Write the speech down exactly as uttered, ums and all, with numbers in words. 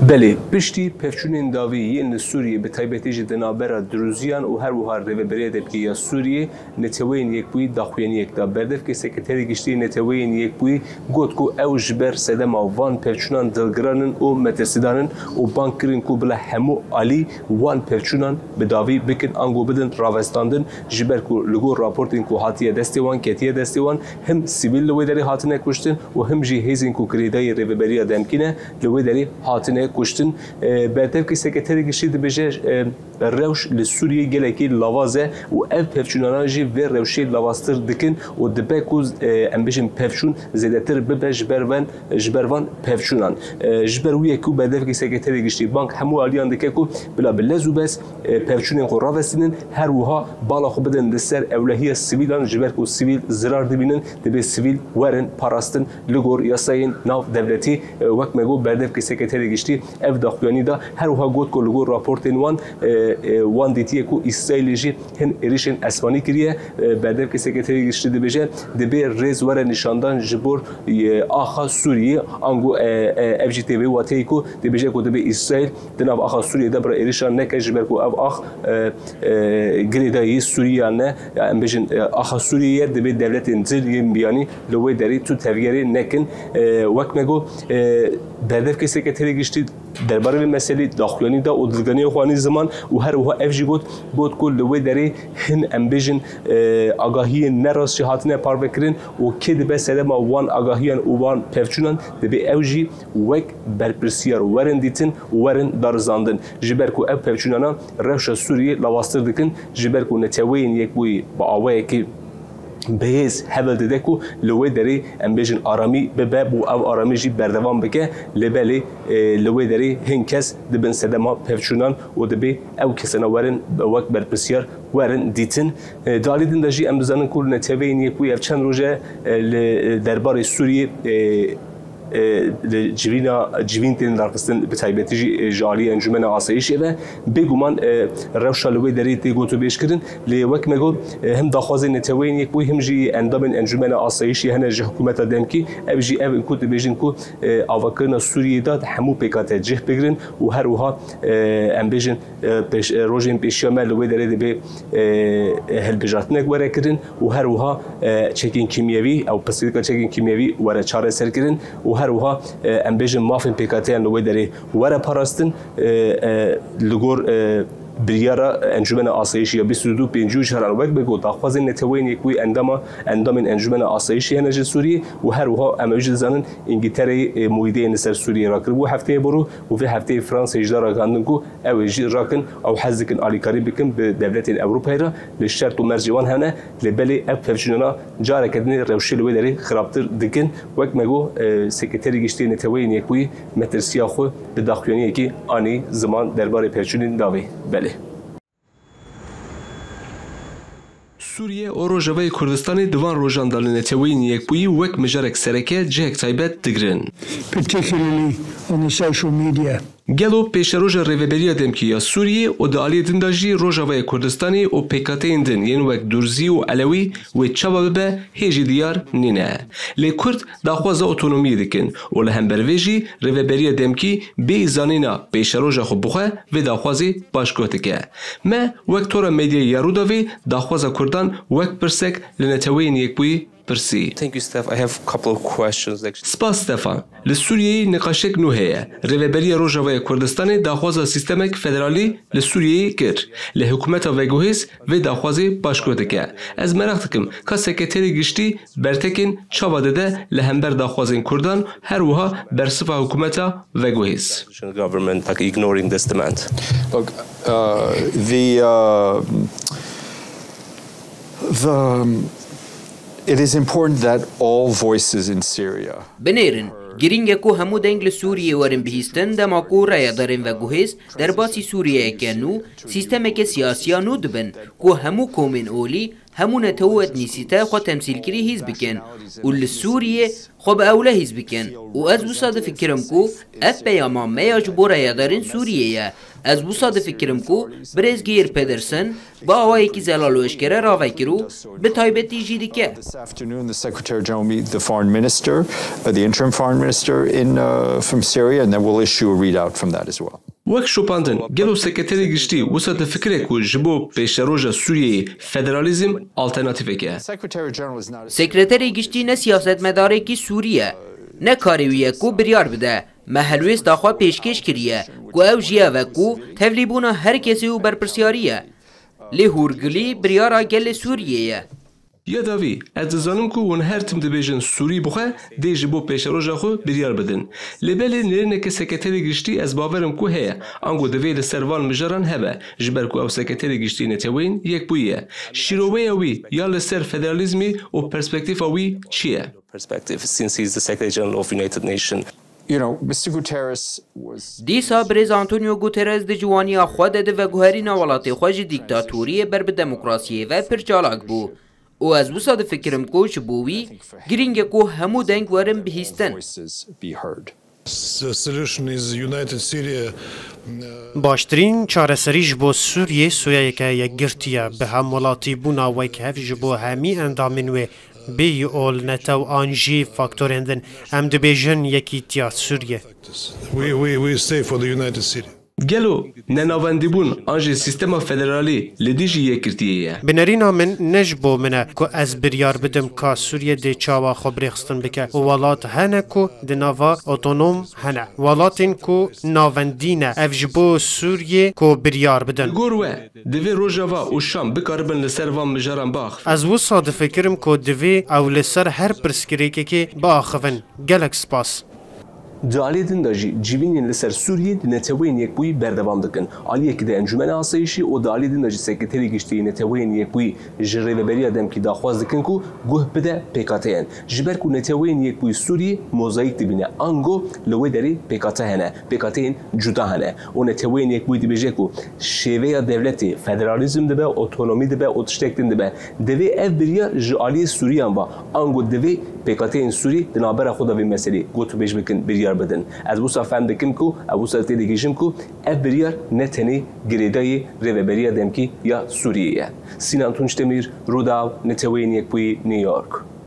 Belê, piştî pevçûnên dawî yên li Sûriyê, bi taybetî jî di navbera Dirûziyan û her wiha Rêveberiya Demkî ya Sûriyê, Neteweyên Yekbûyî daxuyaniyek da. Berdevkê Sekreterê Giştî yê Neteweyên Yekbûyî got ku ew ji ber sedema van pevçûnan dilgiran in û metirsîdar in û bang kirin ku bila hemû alî wan pevçûnan bi dawî bikin, ango bidin ravestandin, ji ber ku li gor raportên ku hatiye destê wan, ketiye destê wan, him sivîl li wê derê hatine kuştin û him jî hêzên ku girêdayî Rêveberiya Demkî ne, li wê derê hatine kuştin. E, Berdevkê Sekreterê Giştî dibêje, e, rewş li Sûriyê gelekî lawaz e û ev pevçûnana jî vê rewşê lawaztir dikin û dibe ku, e, em bêjin pevçûn zêdetir bibe ji ber van, ji ber van pevçûnan. E, ji ber wî ye ku Berdevkê Sekreterê Giştî bang hemû aliyan dike ku bila bi lez û bez, e, pevçûnên xwe ravestînin, her wiha bala xwe bidin li ser ewlehiya sivîlan, ji ber ku sivîl zirar dibînin, dibê sivîl werin parastin li gor yasayên nav dewletî. E, wek me got, Berdevkê Sekreterê Giştî ev daxuyanî da, her wiha got ku li gor raportên wan, e, e, wan dîtiye ku Îsraîlê jî hin êrişên esmanî kiriye. E, Berdevkê Sekreterê Giştî dibêje, dibê rêz were nîşandan ji bo, e, axa Sûriyê, ango, e, e, ev jî tê vê wateyê ku dibêje ku dibê Îsraîl di nav axa Sûriyê de bira êrişan neke, ji ber ku ev ax, e, e, girêdayî Sûriya ne, ya em bêjin, e, axa Sûriyê ye, dibê dewletên cil yên biyanî li wê derê tu tevgerê nekin. E, wek me got, e, Berdevkê Sekreterê Giştî derbarê vê meselê daxuyanî da û dilganiya xwe anî ziman û her wiha ev jî got, got ku li wê derê hin, em bêjin, e, agahiyên nerast jî hatine parvekirin û kê dibe sedema wan agahiyan û wan pevçûnan, dibê ew jî wek berpirsiyar werin dîtin û werin darizandin. Ji ber ku ev pevçûnana rewşa Sûriyê lawaztir dikin, ji ber ku Neteweyên Yekbûyî bi awayekî bihêz hevel dide ku li wê derê, em bêjin, aramî bibe, bo ev aramî jî berdewam bike, lê belê, e, li wê derê hin kes dibin sedema pevçûnan û dibê ew kesana werin wek berpirsiyar werin dîtin. E, di alî din de jî em dizanin ku li Neteweyên Yekbûyî ev çend roj e, e, li, e, derbarê Sûriyê, e, e, li civîna, civîn tên darxistin, bi taybetî jî, e, ji alî Encûmena Asayîşê ve. Bêguman, e, rewşa li wê derê tê gotûbêjkirin. Lê wek me got, e, him daxwazên Neteweyên Yekbûyî, him jî endamên Encûmena Asayîşê hene ji hikûmeta demkî. Ev jî ev in ku dibêjin ku, e, avakirina Sûriyê de hemû pêkate cih bigrin û her wiha, e, em bêjin, e, pêş, e, rojên pêşiya me li wê derê dibê, e, hilbijartinek were kirin û her wiha, e, çekên kîmyewî, ew pirsgirêka çekên kîmyewî were çareserkirin û her wiha, e, em bêjin mafên pêkateyan li wê derê were parastin, e, e, li gor, e, biryara Encûmena Asayîşê ya bîst û du pêncî û çaran wek be got daxwazên Neteweyên Yekbûyî endama, endamên Encûmena Asayîşê hene ji Sûriyê û her wiha em ew jî dizanin, Îngiltereyê, e, muîdeyê li ser Sûriyê rakiribû hefteyê borû û vê hefteyê Fransayê jî da ragihandin ku ew ê jî rakin, ew hez dikin alîkarî bikin bi dewletên Ewropayê re, li şert û mercê wan hene, lê belê ev pevçûnana careke din ê rewşê li wê derê xirabtir dikin. Wek me got, e, Sekreterê Giştî yê Neteweyên Yekbûyî metirsiya xwe bi daxuyaniyekî anî ziman derbarê pevçûnên dawî. Belê. Sûriye û Rojavayê Kurdistanê di van rojan de li Neteweyên Yekbûyî wek mijarek sereke cihek taybet digirin. Particularly on the social media. Gelo pêşeroja Rêveberiya Demkî ya Sûriyê û di aliyê din de jî Rojavayê Kurdistanê û pêkhateyên din yên wek Durzî û Elewî wê çawa bibe hê jî diyar nîne. Lê Kurd daxwaza otonomiyê dikin û li hember vê jî Rêveberiya Demkî bêyî zanîna pêşeroja xwe bixwe vê daxwazê paşguh dike. Me wek Tora Medyayê ya Rûdawê daxwaza Kurdan wek pirsek li Neteweyên Yekbûyî pirsî. Thank you, Steph. I have a couple of questions, actually. Spas, Stefan. Li Sûriyeyê niqaşek nû heye. Rêveberiya Rojavaya Kurdistanê daxwaza sîstemek federalî li Sûriyeyê kir. Lê hikûmeta veguhêz vê daxwazê paşguh dike. Ez meraq dikim ka Sekreterê Giştî bertekên çawa dide li hember daxwazên Kurdan, her wiha bersiva hikûmeta veguhêz. Government, like, ignoring this demand. Look, uh, the, uh, the, um, it is important that all voices in Syria Binêrin, girîng e ku hemû deng li Sûriyê werin bihîstin, dema ku rayedarên veguhêz derbasî Sûriyeyeke nû, sîstemeke siyasiya nû dibin, ku hemû komên olî, hemû netew û etnîsîte xwe temsîlkirî hîs bikin û li Sûriyê xwe bi ewle hîs bikin. Û ez wisa difikirim ku ev peyama me ya ji bo rayedarên Sûriyê ye. Ez wisa difikirim ku birêz Geir Pedersen bi awayekî zelal û eşkere ravekir û bi taybetî jî dike. This afternoon, the Secretary General will meet the foreign minister, uh, the interim foreign minister in uh, from Syria, and then we'll issue a readout from that as well. Wek şopandin, gelo Sekreterê Giştî wisa difikire ku ji bo pêşeroja Sûriyeyê federalîzm alternatîfek e? Secretary General is not a Sekreterê Giştî ne siyasetmedarekî Sûrî ye, ne karê wî ye ku biryar bide. Me helwêsta xwe pêşkêş kiriye ku ew jî ev e ku tevlîbûna her kesê û berpirsyarî ye. Lê hûrgilî biryara gelê Sûriyê ye. Ya dawî, ez dizanim ku hûn her tim dibêjin Sûrî bixwe dê ji bo pêşeroja xwe biryar bidin. Lê belê nêrîneke Sekreterê Giştî ez bawer im ku heye, ango divê li ser van mijaran hebe, ji ber ku ew Sekreterê Giştî Neteweyên Yekbûyî ye. Şîroveya wî ya li ser federalîzmî û perspektîfa wî çi ye? Perspective, since he is the Secretary General of United Nations. You know, Mister Guterres was. Dîsa birêz Antonio Guterres di ciwaniya xwe de di veguherîna welatê xwe ji dîktatoriyê ber bi demokrasiyê ve pir çalak bû. Û ez wisa difikirim ku ji bo wî girîng e ku hemû deng werin bihîstin. Voices be heard. The solution is united Syria. Baştirîn çareserî ji bo Sûriyê soyayeke yekgirtî ye. Bi hemwelatîbûna wekhev ji bo hemî endamên wê, bêyî ol netew an jî faktorên din. Em dibêjin yekîtiya Sûriyê. We, we, we stay for the united Syria. Gelo nenavendîbûn an jî sîstema federalî li dijî yekgirtiyê ye? Bi nerîna min ne ji bo min e ku ez biryar bidim ka Sûriye dê çawa xwe birêxistin bike. Û welat hene ku di nava otonom hene. Welatên ku navendî ne. Ev ji bo Sûriyê ku biryar bidin. Li gor we, divê Rojava û Şam bikaribin li ser van mijaran biaxivin. Ez wisa difikirim ku divê ew li ser her pirsgirêkekê biaxivin. Gelek spas. Di alî din de jî civînên li ser Sûriyê di Neteweyên Yekbûyî berdewam dikin. Aliyekî de Encûmena Asayîşî û di alî din de jî Sekreterê Giştî yê Neteweyên Yekbûyî ji Rêveberiya Demkî daxwaz dikin ku guh bide P K T'yen. Ji ber ku Neteweyên Yekbûyî Sûriyê mozayîk dibîne, ango li wê derê P K T hene, P K T'yên cuda hene. Û Neteweyên Yekbûyî dibêje ku şêveya dewletê federalîzm dibe, otonomî dibe û tiştek din dibe. Divê ev biryar ji aliyê Sûriyan ba, ango divê P K T'yên Sûrî di navbera xwe de vê meselê gotûbêj bikin, biryar bidin. Ez wisa fehm dikim ku, ez wisa têdigihîjim ku ev biryar ne tenê girêdayî Rêveberiya Demkî ya Sûriyê ye. Sînan Tunç Demîr, Rûdaw, Neteweyên Yekbûyî, New York.